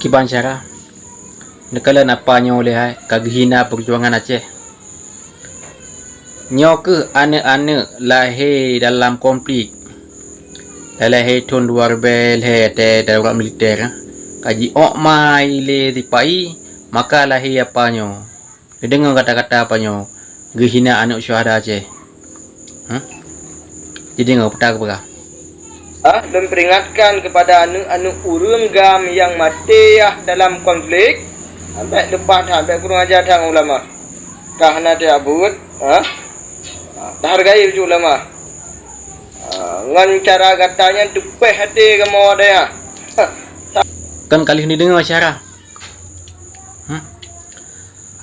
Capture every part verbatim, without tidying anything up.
Kiban syarah, neukalon apa nyoe lé hai ka geuhina peujuangan Aceh. Nyoe keuh aneuëk-aneuëk lahé dalam konflik. Lahé thon dua ribèe lhèe teuh darurat militer, ka jiôk ma lé sipa-i, maka lahé apa nyoe. Neudeungoe kata-kata apa nyoe, geuhina aneuëk syuhada Aceh. Huh? Jideungoe peue ta geupeugah. Ah, lôn peringatkan kepada aneuk-aneuk ureueng GAM yang maté yah dalam konflik, bèk leupah that, bèk kurang aja that ngon ulama. Ka hana teuabut, ha? Tahargai ulama. Ah, ngon cara gata nyan teupèh até kamoe dayah. Kan ka lheueh neudeungoe syarah. Hmm.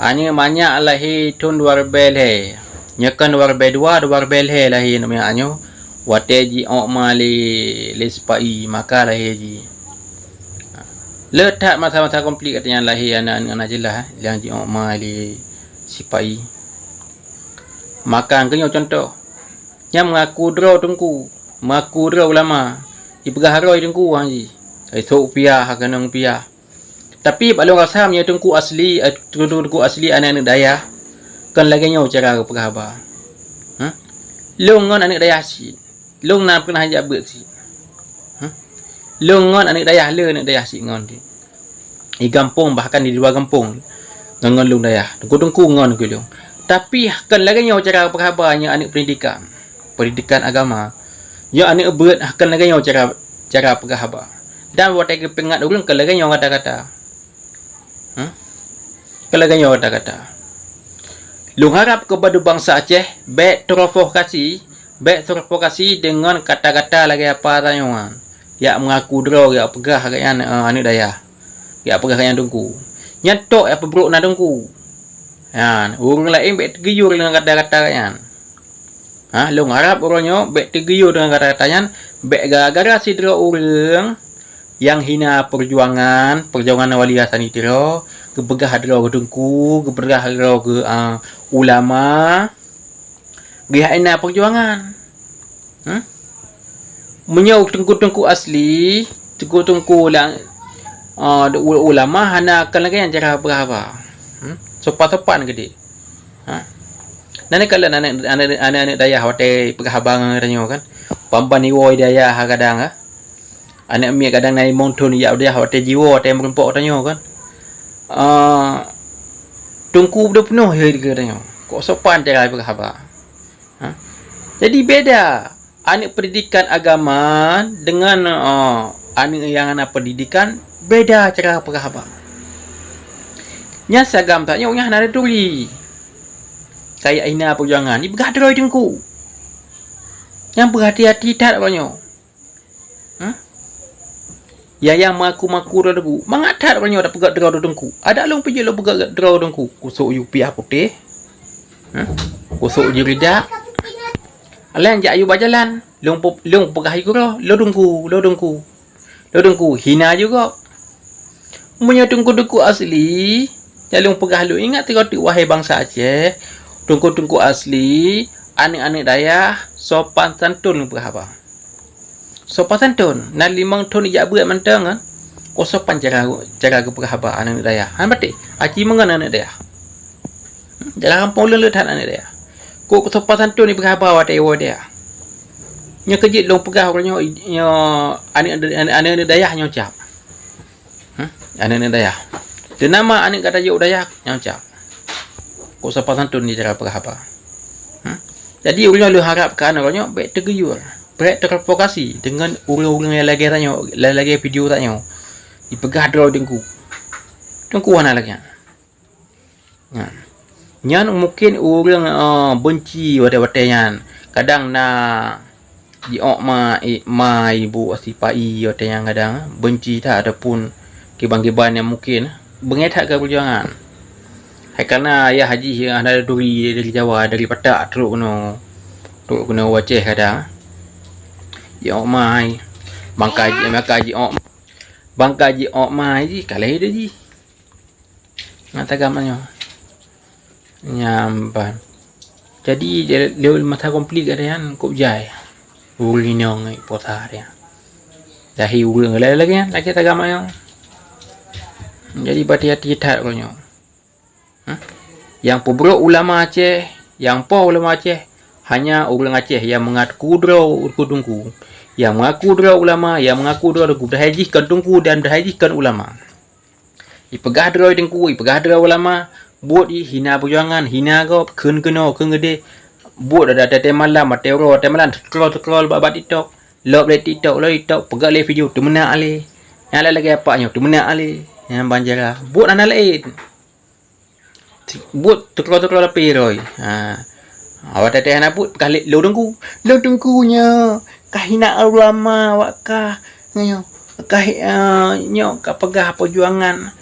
Aneuëk manyak lahé thon dua ribèe lhèe. Nyoe kan dua ribèe dua, dua ribèe lhèe lahé aneuëk manyak nyoe. Watèe jiôk ma lé, lé sipa-i, maka lahé jih. Le that masa-masa konflik gata nyan lahé aneuëk-aneuëk na jeulaih, eh, nyang jiôk ma lé sipa-i. Maka keunoe contoh. Nyang mengaku droe teungku, mengaku droe ulama. Jipeugah droe teungku hang jih. Ai sôk piah, keunong piah. Tapi bak lôn rasa meunyoe teungku asli, eh, teungku-teungku asli aneuëk-aneuëk dayah, kon lagèe nyoe cara geupeugah haba. Huh? Lôn ngon aneuëk dayah cit. Lôn na pernah jak beuet cit. Huh? Lôn ngon aneuëk dayah, le aneuëk dayah cit ngon di, di gampông bahkan di luwa gampông. Ngon, ngon lôn dayah. Teungku-teungku ngon keu lôn. Tapi kon lagèe nyoe cara geupeugah haba nyoe aneuëk pendidikan. Pendidikan agama. Nyoe aneuëk beuet kon lagèe nyoe cara, cara peugah haba. Dan watèe geupeuingat ureueng kon lagèe nyoe kata-kata. Hmm? Kon lagèe nyoe kata-kata. Lôn harap kepada bansa Aceh, bèk terprovokasi, bèk terprovokasi deungon kata-kata lagèe apa tanyoe nyan. Jak mengaku droe, jak peugah gobnyan, eh, aneuëk dayah. Jak peugah gobnyan teungku. Nyan tok nyang peubrôk na teungku. Nyan, ureueng laén bèk teugiur deungon kata-kata gobnyan. Ha, lôn harap uroe nyoe bèk teugiur deungon kata-kata nyan, bèk gara-gara sidroe ureueng nyang hina peujuangan, peujuangan Wali Hasan Tiro, geupeugah droe keu teungku, geupeugah droe keu, a, ulama, geuhina peujuangan. Hmm? Meunyoe teungku-teungku asli, teungku-teungku lam, a, u-, ulama hana kon lagèe nyan cara peugah haba. Hmm? Sopan-sopan keudéh. Ha? Nan ka lôn aneuëk, aneuëk, aneuëk-aneuëk dayah watèe peugah haba ngon tanyoe kan. Pamban iwoe dayah kadang, ha. Aneuëk miet kadang na limong thon jak dayah watèe jiwoe watèe meurumpok tanyoe kan. Ah, teungku beudôh peunoh ya tanyoe. Kok sopan cara peugah haba. Ha? Jadi beda. Aneuëk pendidikan agama deungon, oh, aneuëk nyang hana pendidikan, beda cara peugah haba. Nyan si agam tanyoe nyan hana turi. Kayak hina peujuangan, jipeugah droe teungku. Nyan beuhati-hati that uroe nyoe. Hah? Nyang, nyang maku-maku droe teungku. Mangat that uroe nyoe tapeugah droe teungku. Adak lôn pih jeuet lôn peugah droe teungku. Kusok yupiah putéh. Hah? Kusok jiridak. Alah jak yue bak jalan. Lôn pe-, lôn peugah yue keudroe, lôn teungku, lôn teungku. Lôn teungku, hina juga. Meunyoe teungku-teungku asli, nyang lôn peugah lôn ingat tiga tu, wahai bansa Aceh, teungku-teungku asli, aneuëk-aneuëk dayah, sopan santun lôn peugah haba. Sopan santun, na limong thon ijak beuet mantong, ha? Kok sopan cara, cara geupeugah haba aneuëk dayah. Han baté, aci meungon aneuëk dayah. Hmm, dalam gampông ulôn le that aneuëk dayah. Kok sopan santun ipeugah haba watèe iwoe dayah. Nyoe keujeuet lôn peugah uroe nyoe, nyoe aneuëk, aneuëk, aneuëk dayah nyoe cap. Hmm? Aneuëk-aneuëk dayah. Teunama aneuëk gata jok dayah nyoe cap. Kok sopan santun di cara peugah haba. Hmm? Jadi uroe nyoe lôn harapkan uroe nyoe bèk teugeuyue, bèk terprovokasi deungon ureuëng-ureuëng nyang lagèe tanyoe, lagèe video tanyoe. Ipeugah droe teungku. Teungku hana lagèe nyan. Nyan. Nyan mungken ureuëng, eh, beunci watèe-watèe nyan. Kadang na jiôk ma, i, ma ibu sipa-i watèe nyan kadang, eh, beunci that ataupun kiban-kiban nyang mungken, eh, beungèh that keu peujuangan. Hai kareuna ayah jih hana turi dari Jawa, dari Patak trok keunoe, trok keunoe u Aceh kadang. Jiôk ma, bangka ji, bangka jiôk, bangka jiôk ma jih, ka lheueh jih. Ngat tagam nyoe. Nyamban. Jadi, lé masa konflik ada nyan kok jai. Ureuëng inong ngai posa dia. Dahi ureuëng lagèe, lagèe nyan, lagèe tagam nyoe. Jadi, bahati-hati that uroe nyoe. Hah? Nyang peubrok ulama Aceh, nyang poh ulama Aceh, hanya ureuëng Aceh nyang meungaku droe keu teungku. Nyang meungaku droe ulama, nyang meungaku droe teungku, padahai jih kon teungku dan padahai jih kon ulama. Ipeugah droe teungku, ipeugah droe ulama, buet jih hina peujuangan, hina gob, kheun keunoe, kheun keudeh. Buet ada watée-watée malam, watée uroe, watée malam, scroll-scroll bak, bak TikTok. Lop lé TikTok, lop TikTok, peugah lé video, teumeunak lé. Nyang lagée apa nyoe, teumeunak lé. Nyang banjara. Buet hana laén. Buet scroll-scroll H P droe. Ha. Awak watée hana buet, peugah lé lôn teungku. Lôn teungku nyoe, ka hina ulama awak kah. Nyoe, ka hi-, eh, nyoe ka peugah peujuangan,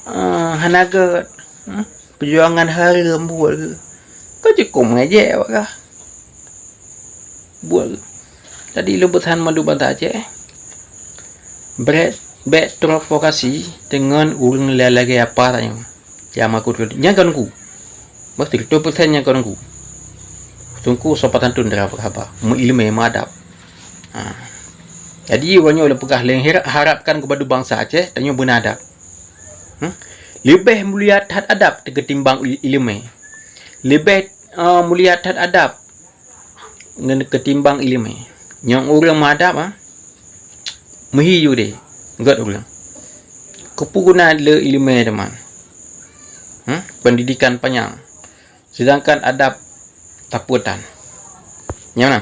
eh, hana gét. Hmm? Peujuangan hareuem buet geuh. Ka cukup meungejek awak kah. Buet geuh. Jadi lôn peusan mandum bansa Aceh, bék, bék provokasi deungon ureuëng lagée apa tanyoe. Nyang aku tutoe, nyang kon teungku. Bah, seratus persen nyang kon teungku. Teungku sopan santun dara haba, meuileumé, meuadab. Ha. Jadi, uroe nyoe lôn peugah lé, harapkan kepada bansa Aceh, tanyoe beuna adab. Hmm? Leubeh mulia that adab ketimbang i-, ileumé. Leubeh, eh, mulia that adab ngon ketimbang ileumé. Nyang ureuëng meuadab, ah, meuhi ju deh, gét ureuëng. Keupeue guna le ileumé teuma? Hmm? Pendidikan panyang. Sedangkan adab tapeutan. Nyang mana?